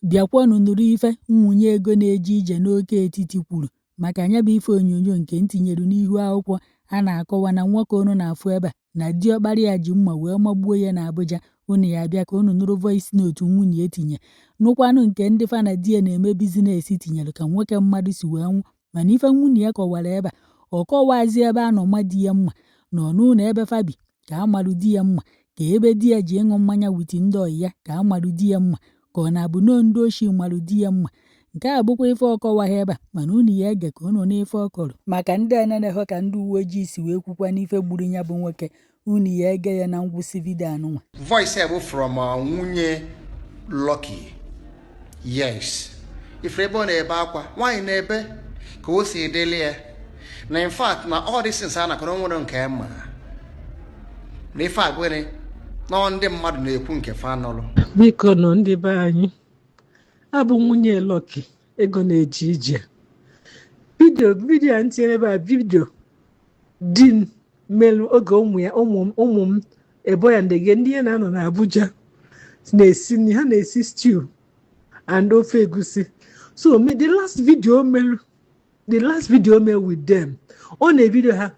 Bịakwanụ nụrụ ife nwunye ego na-eje ije n'oke etiti kwuru maka ya bụ ife onyonyo nke m tinyere n'ihu akwụkwọ a na-akọwa na nwoke unu na-afụ ebe a na diọkpara ya ji mma wee magbuo ya n'Abuja. Unu ya abịa ka unu nụrụ voice note nwunye etinye, nụkwanụ nke ndị fa na di ya na-eme business tinyere ka nwoke mmadụ si wee nwụ. Mana ife nwunye ya kọwara ebe a, ọ kọwazi ebe a nọ ma di ya mma nọ n'ụlọ ebe fa bi ka a marụ di ya mma, ka ebe di ya ji ịṅụ mmanya with ndị ọyị ya ka a marụ di ya mma, ka ọ na-abụ nọọ ndị oshi marụ di ya mma. Nke a bụkwa ife ọkọwaghị ebe a, mana unu ya ege ka unu n'ife ọ kọrọ maka ndị enenehọ ka ndị uwe ojii si wee kwukwa n'ife gburu ya bụ nwoke. Unu ya ege ya na ngwụsị video anụnwa. Voice a bụ from nwunye Lucky. Yes, ifere ebe ọ na-ebe akwa, nwaanyị na-ebe ka o si dịlị ya na in fact na all these things a na-akọrọ nwere nke ma na ife agwere na ndị mmadụ na-ekwu nke fa nọlụ. Biko nụ, ndị be anyị, abụ nwunye Lucky ego na-eje ije. Video a ntinyere ebe a, video di m melụ oge ụmụ ya, ụmụ m ebo ya ndege ndị ya na-anọ n'Abuja na-esi nri, ha na-esi stew and ofe egusi. So me the last video o melụ, the last video o melu with them, ọ na-evideo ha.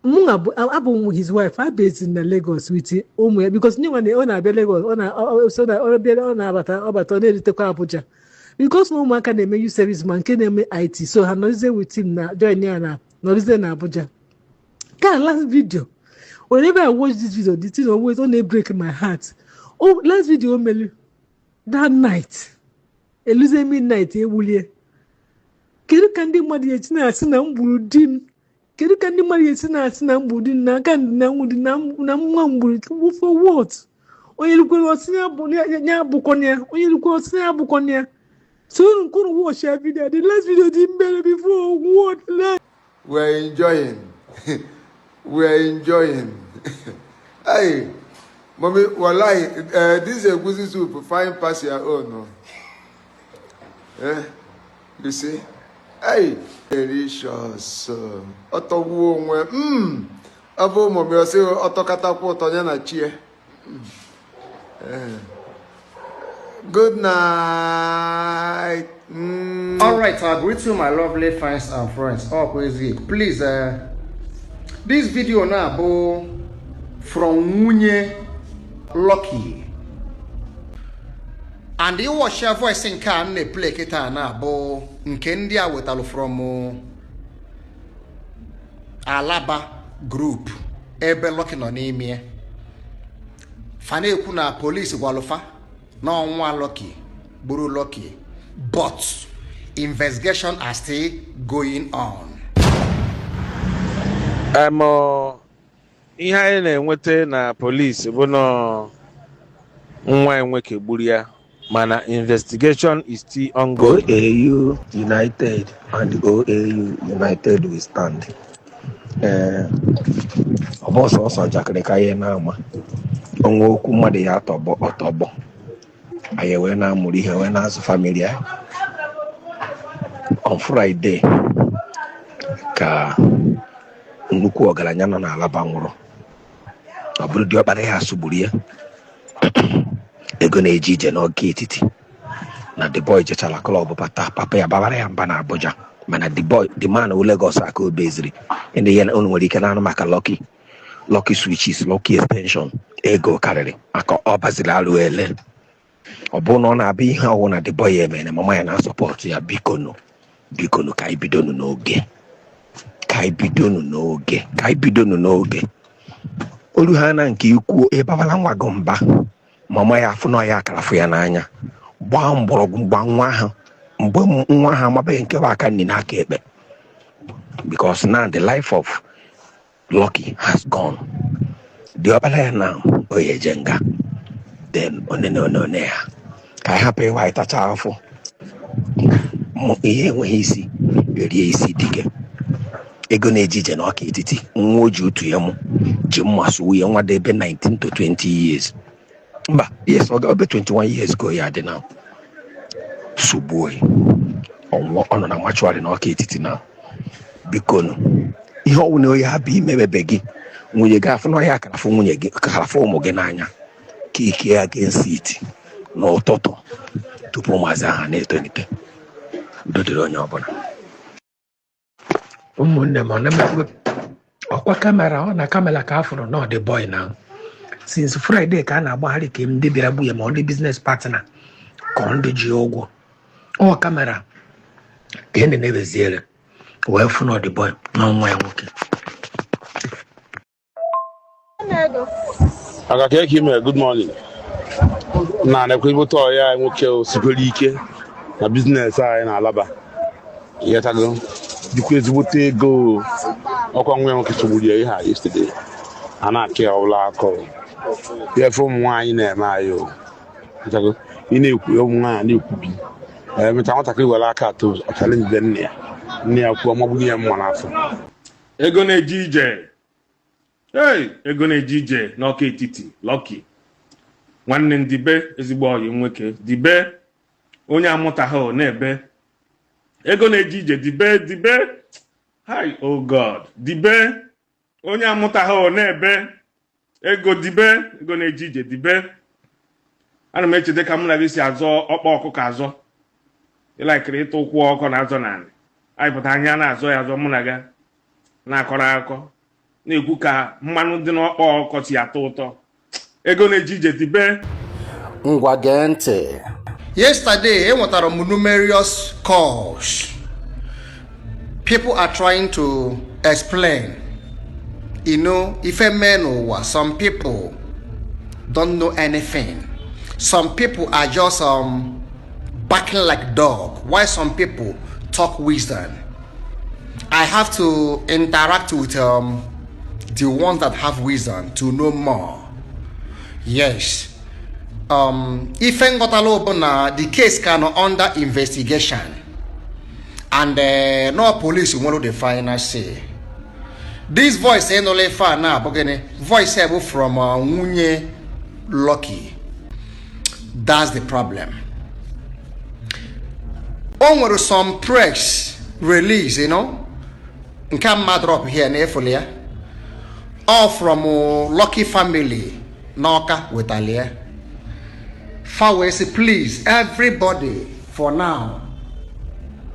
Mụ abụ m his wife, abezi na Lagos with ụmụ ya because ndị nwa ọ na-abịa Lagos, ọ na so na ọ bịa, ọ na-abata, ọ bata, ọ na-erutekwa Abuja because na ụmụaka na-eme youth service ma nke na-eme IT, so ha nọrịzie with him na join ya na nọrịzie na Abuja. Ka last video, whenever I watch this video, the thing always ọ na-break my heart. Oh, last video o melu that night, eluzie midnight, ewulie. Kedu ka ndị mmadụ ga-esi na-asị na m gburu di m? Kedu ka ndị mmadụ ga-esi na-asị na m gburu di m na aka na nwụ di na nwa m gburu? For what? Onye lukwere ọsị ya abụkwana ya, onye lukwere ọsị ya abụkwana ya. So unu nkunu watch ya video, the last video dị mere before what? We're enjoying. We're enjoying. Hey, mommy, wallahi, this egusi soup fine pass your own. No? Eh, you see? Hey, delicious. Ọtọgbuo onwe. Ọ bụ mommy ọsị ọtọkatakwa ụtọ ya na chie. Eh. Good night. All right, I greet you, my lovely fans and friends. Oh, crazy. Please, this video now bụ from nwunye Lucky. And you watch your voice nke a m na-eplay kịta na bụ nke ndị a wetalụ from Alaba group ebe Lucky nọ n'ime ya. Fa na-ekwu na police gwalụfa na ọnwa Lucky gburu Lucky, but investigation are still going on. Ihe anyị na-enweta na polisi bụ na nwa enweke gburu ya, mana investigation is still ongoing. OAU United and OAU United we stand. Ee, ọ bụ sọsọ njakịrị ka ihe na-ama onwe okwu mmadụ ya atọgbọ ọtọgbọ, anyị wee na-amụrụ ihe wee na-azụ family anyị. On Friday ka nnukwu ọgaranya nọ n'Alaba nwụrụ. Ọ bụrụ diọkpara ya sụgburu ya, ego na-eje ije n'oge etiti, na the boy jechara club bata, papa ya babara ya mba na Abuja, mana the boy, the man wụ Lagos aka o beziri. Ndị ya unu nwere ike na-anụ maka Lucky, Lucky switches, Lucky extension, ego karịrị maka ọ baziri alụ ele. Ọ bụrụ na ọ na-abịa ihe ọwụ na the boy emere, mama ya na-asupport ya. Bikonu, bikonu, ka anyị bidonu n'oge, ka anyị bidonu n'oge, ka anyị bidonu n'oge. Olu ha na nke ikwu ịbabala nwa gị mba, mama ya afụ na ya akara fụ ya n'anya, gbaa mgbọrọgwụ, gbaa nwa ahụ mgbe nwa ahụ amabeghị nke bụ aka nri n'aka ekpe, because now the life of Lucky has gone. Diọkpara ya na oye je nga, then onene one ya ka anyị hapụ ịwa ịtacha afọ. Ihe enweghị isi erie isi dike. Ego na-eje ije n'ọka etiti, nwa o ji otu ya mụ ji mma sụwu ya, nwa dị ebe 19 to 20 years, mba, yes, ọ ga ebe 21 years ka ya dị na sugbuo ya. Ọnwụ ọ nọ na mortuary n'ọka etiti na. Bikonu, ihe ọwụ na onye hapụ imebebe gị nwunye gị afụ na ọhịa akara fụ nwunye gị, akara fụ ụmụ gị n'anya, ka ike against it n'ụtụtụ. Tupu ụmụazị ahụ na-etolite. Udo dịrị onye ọbụla. Ụmụnne m, ọ na-emekwa ọkwa camera, ọ na camera ka a fụrụ na ọ dị boy na since Friday ka a na-agbagharị ka ndị bịara gbu ya, ma ọ ndị business partner ka ọ ndị ji ụgwọ. Ọ camera ka ndị na-ebeziere wee fụ na ọ dị boy na nwa ya nwoke. Aka ka eke ime. Good morning. Na nekwa ezigbote ọya anyị nwoke o sikwere ike na business anyị na-alaba ịghọtago, jikwa ezigbote ego o. Ọkwa nwa ya nwoke sogburu ya ihe a yesterday, a na-akị ya ọbụla akọ ya efe. Ụmụ nwaanyị na-eme anyị o. Ịghọtago? Ị na-ekwu, ụmụ nwaanyị na-ekwubi, emechaa nwatakịrị were aka atọ challenge nne ya, nne ya kwuo, magbunye ya mma n'afọ. Ego na-eje ije. Hey, ego na-eje ije n'Ọka Etiti. Lucky nwanne m, dibe ezigbo ọyị nwoke, dibe onye amụtaghị na-ebe. Ego na-eje ije, dibe, dibe. Hi, oh God, dibe onye amụtaghị na-ebe. Ego, dibe, ego na-eje ije, dibe. Ana m echeta ka mụ na gị si azọ ọkpa ọkụkọ azọ, ịlakịrị ịtụ ụkwụ ọkọ na azọ naanị anyị pụta anya na-azọ ya azọ. Mụ na gị na-akọrọ akọ, na-ekwu ka mmanụ dị n'ọkpa ọkọ si atọ ụtọ. Ego na-eje ije, dibe. Ngwa, gee ntị. Yesterday enwetara m numerous calls. People are trying to explain ife mee n'ụwa. Some people don't know anything. Some people are just barking like dog, while some people talk wisdom. I have to interact with the ones that have wisdom to know more. Yes, ife nghọtala bụ na the case ka nọ under investigation and no police nwere the final say. This voice ịnụla ife a na-abụ gịnị? Voice bụ from nwunye Lucky. That's the problem. O nwere some press release nke mma drop here na efuli ya, all from Lucky family n'Ọka wetara ya. Fa wee sị, please, everybody, for now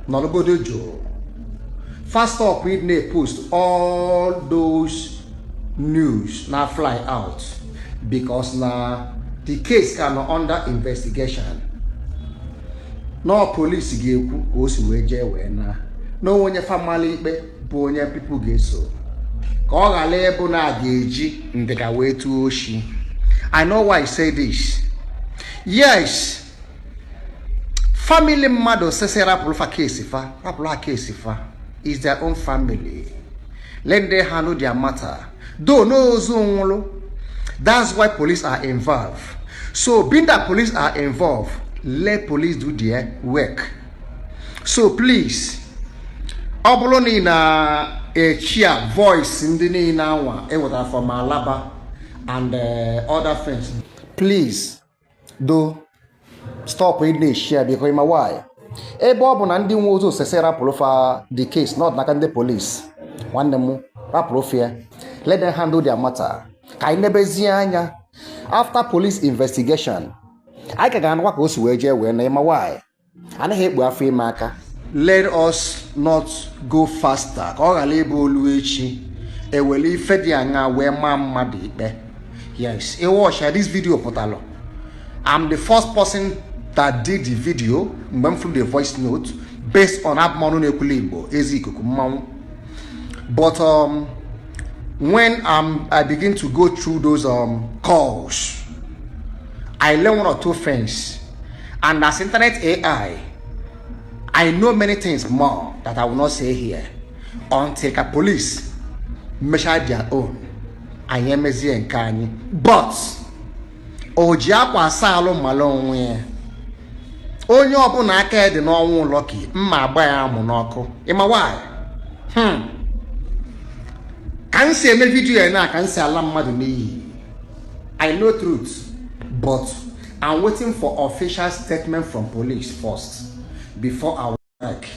nọrọgodo jụụ. Fast stop ịdị na-post all those news na fly out because na the case ka nọ under investigation. No police ga-ekwu ka o si wee jee wee na onye famali ikpe bụ onye people ga-eso, ka ọ ghara ịbụ na a ga-eji ndịda wee tụọ oshi. I know why I say this. Yes, family mmadụ sịsị rapụrụ fa case, fa rapụrụ ha case. Fa is their own family, let them handle their matter. Though no ozu nwụrụ, that's why police are involved. So being that police are involved, let police do their work. So please, ọ bụrụ na ị na-echi a voice ndị niile anwa ewetara from Alaba and other things, please do stop ị na-share, because ịma why? Ebe ọ bụ na ndị nwe ozu osese rapụrụ fa the case, not n'aka ndị police. Nwanne m, rapụrụ fa, let them handle their matter, ka anyị nebezie anya. After police investigation, anyị ka ga-anụkwa ka o si wee jee wee na. Ịma why? Anaghị ekpu afọ ime aka. Let us not go faster, ka ọ ghara ịbụ olu echi ewere ife dị aṅa wee maa mmadụ ikpe. Yes, ịwatcha this video pụtalụ. I'm the first person that did the video mgbe m fụrụ the voice note based on abụmọnụ na-ekwuli Igbo ezi ikuku mmanwụ. But when I begin to go through those calls, I learn one or two things, and as internet AI, I know many things more that I will not say here until ka police measure their own. Anyị emezie nke anyị, but o ji akwa asa alụ mmalụ onwe ya. Onye ọbụla aka ya dị n'ọnwụ Lucky, mma agba ya amụ n'ọkụ. Ịma why? Ka m si eme video ya na ka m si ala mmadụ n'iyi. I know truth, but I'm waiting for official statement from police first before I like.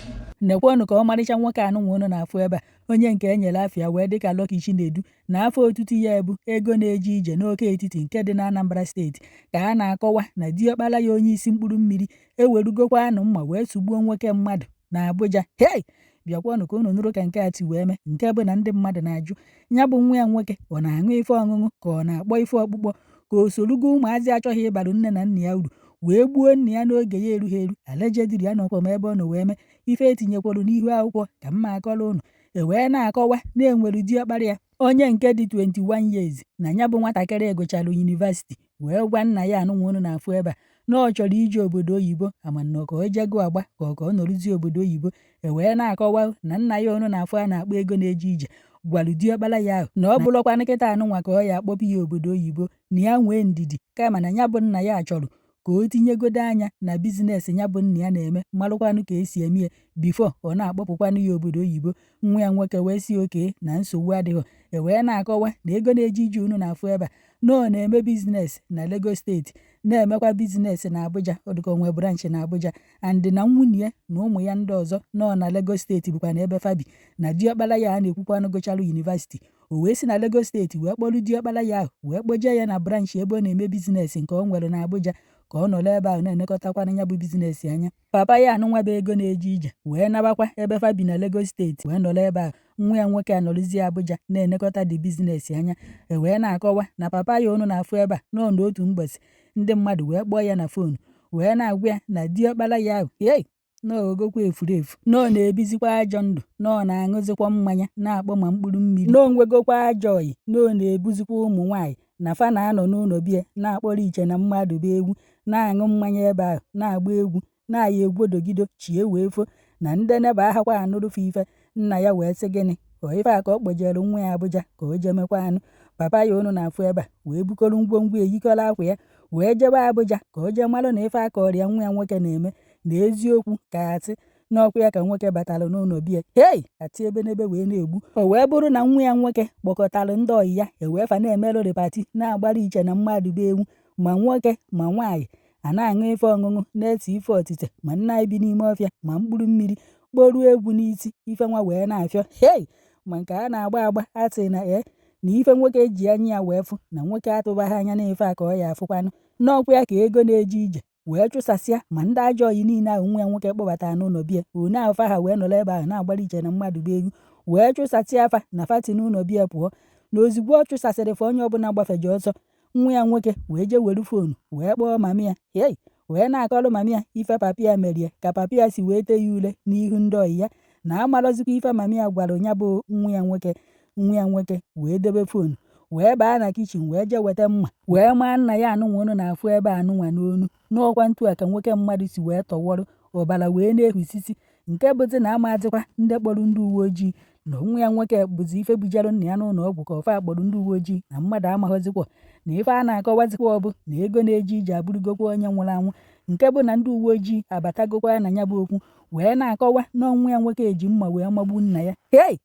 Nekwanụ ka ọmarịcha nwoke anụnwa unu na-afụ ebe a, onye nke e nyere afịa wee dịka Lucky Chinedu, na afọ otutu ya bụ ego na-eje ije n'oke etiti nke dị na Anambra steeti, ka a na-akọwa na diọkpara ya onye isi mkpụrụ mmiri ewerugokwa anụ mma wee sugbuo nwoke mmadụ na Abuja. Hei, bịakwanụ ka unu nụrụ ka nke a si wee mee, nke bụ na ndị mmadụ na-ajụ ya bụ nwa ya nwoke ọ na-aṅụ ife ọṅụṅụ ka ọ na-akpọ ife ọkpụkpọ, ka o sorugo ụmụazị achọghị ịbalụ nne na nna ya uru wee gbuo nna ya n'oge ya erughị eru. Allegedly anọkwa m ebe ọ nọ wee mee ife etinyekwuru n'ihu akwụkwọ ka mma akọrọ unu. E wee na-akọwa na enwere diọkpara ya onye nke dị 21 years, na ya bụ nwatakịrị gụchara university wee gwa nna ya anụnwa unu na-afụ ebe a na ọ chọrọ ije obodo oyibo, amanọ ka o jego agba ka ọ ka ọ nọrụzie obodo oyibo. E wee na-akọwa na nna ya unu na-afụ a na-akpọ ego na-eje ije gwalụ diọkpara ya ahụ na ọ bụrụkwa nkịta anụnwa ka ọ ya akpọpụ ya obodo oyibo, na ya nwee ndidi, kama na ya bụ nna ya chọrọ ka o tinyegodo anya na business ya bụ nna ya na-eme, marụkwanụ ka esi eme ya before ọ na-akpọpụkwanụ ya obodo oyibo. Nwa ya nwoke wee si oke na nsogbu adịghị. E wee na-akọwa na ego na-eje ije unu na-afụ ebe a na ọ na-eme business na Lagos steeti, na-emekwa business na Abuja, ọ dịka onwe branch na Abuja, and na nwunye ya na ụmụ ya ndị ọzọ nọ na Lagos steeti bụkwa na ebe fabi na diọkpara ya a na-ekwukwanụ gụchalụ university. O wee si na Lagos steeti wee kpọrọ diọkpara ya ahụ wee kpọjee ya na branch ebe ọ na-eme business nke ọ nwere na Abuja, ka ọ nọrọ ebe ahụ na-elekọtakwana ya bụ business anya. Papa ya anụnwa bụ ego na-eje ije wee nabakwa ebe fa bi na Lagos steeti wee nọrọ ebe ahụ. Nwa ya nwoke anọrọzie Abuja na-elekọta the business anya. E wee na-akọwa na papa ya unu na-afụ ebe a nọ n'otu mgbọsị, ndị mmadụ wee kpọọ ya na phone wee na-agwa ya na diọkpara ya ahụ hei na ogokwa efurefu, na ọ na-ebizikwa ajọ ndụ, na ọ na-aṅụzikwa mmanya na-akpọ ma mkpụrụ mmiri, na o nwegokwa ajọ oyi, na ọ na-ebuzikwa ụmụ nwaanyị na fa na-anọ n'ụlọ bie na-akpọrọ iche na mmadụ bụ egwu, na-aṅụ mmanya ebe ahụ, na-agba egwu, na-aya egwodogido chie wee fo, na ndị neba ahakwa anụrụfe ife. Nna ya wee sị gịnị ọ ife a ka ọ kpọjere nwa ya Abuja ka o jee mekwa anụ. Papa ya unu na-afụ ebe a wee bukọrọ ngwongwo eyikọrọ akwa ya wee jebe Abuja ka o jee marụ na ife aka ọrịa nwa ya nwoke na-eme na eziokwu ka asị n'ọkwa ya ka nwoke batara n'ụlọ bie. Hei, ati ebe n'ebe wee na-egbu. O wee bụrụ na nwa ya nwoke kpọkọtara ndị ọyị ya ewee fa na-emerụrị party, na-agbara iche na mmadụ bụ ewu, ma nwoke ma nwaanyị a na-aṅụ ife ọṅụṅụ, na-ese ife otite, ma nna anyị bi n'ime ọfịa ma mkpụrụ mmiri kporuo egwu n'isi ife nwa wee na-afịọ. Hei, ma nke a na-agba agba asị na ee na ife nwoke ji anya ya wee fụ na nwoke atụbaghị anya n'ife a ka ọ ya afụkwanụ n'ọkwa ya ka ego na-eje ije wee chụsasịa ma ndị ajọ oyi niile ahụ nwa ya nwoke kpọbatara n'ụlọ bie one ahụ fa ha wee nọrọ ebe ahụ na-agbara iche na mmadụ bụ egwu, wee chụsasịa afa na fati n'ụlọ bie pụọ. Na ozugbo ọ chụsasịrị fa, onye ọbụla gbafeje ọsọ, nwa ya nwoke wee jee were phone wee kpọọ mami ya, hei, wee na-akọrọ mami ya ife papa ya merie, ka papa ya si wee tee ya ule n'ihu ndị ọyị ya, na amarọzikwa ife mami ya gwara ya bụ nwa ya nwoke. Nwa ya nwoke wee debe phone wee baa na kitchen wee jee weta mma wee maa nna ya anụnwa unu na-afụ ebe anụnwa n'onu n'ọkwa ntu a ka nwoke mmadụ si wee tọwọrọ ọbara wee na-ehusisi, nke bụzi na amadịkwa ndị kpọrọ ndị uwe ojii na nwa ya nwoke bụzi ife bujere nna ya n'ụlọ ọgwụ ka ọfa kpọrọ ndị uwe ojii na mmadụ amaghọzikwa na ife a na-akọwazikwa ọ bụ na ego na-eje ije abụrụgokwa onye nwụrụ anwụ, nke bụ na ndị uwe ojii abatagokwa na ya bụ okwu wee na-akọwa na ọnwụ ya nwoke eji mma wee magbu nna ya. Hei,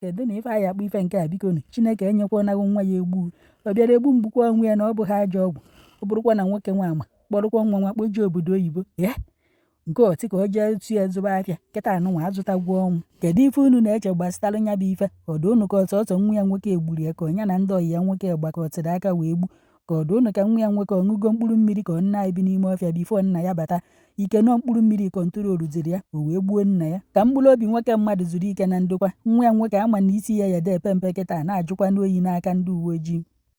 kedu na ife anyị akpọ ife nke a? Bikonu, Chineke enyekwanahụ nwa ya egbu ọ bịara egbu mgbukwa onwe ya na ọ bụghị ajọ ọgwụ. Ọ bụrụkwa na nwoke nwa ama kpọrọkwa nwa nwa kpojie obodo oyibo ya nke ọtị ka o jee tu ya zụba afịa kịta anụnwa azụtagwo ọnwụ. Kedu ife unu na-eche gbasara nya bụ ife? Ọdụ unu ka ọsọsọ nwa ya nwoke egburu ya, ka ọnya na ndị ọyị ya nwoke gbakọtịrị aka wee gbu, ka ọdụ unu ka nwa ya nwoke ọṅụgo mkpụrụ mmiri ka nna anyị bi n'ime ọfịa before nna ya bata ike nọ mkpụrụ mmiri control ziri ya o wee gbuo nna ya, ka mkpụrụ obi nwoke mmadụ zuru ike na ndokwa. Nwa ya nwoke ama na isi ya ya de epe mpe kịta na-ajụkwa n'oyi n'aka ndị uwe ojii.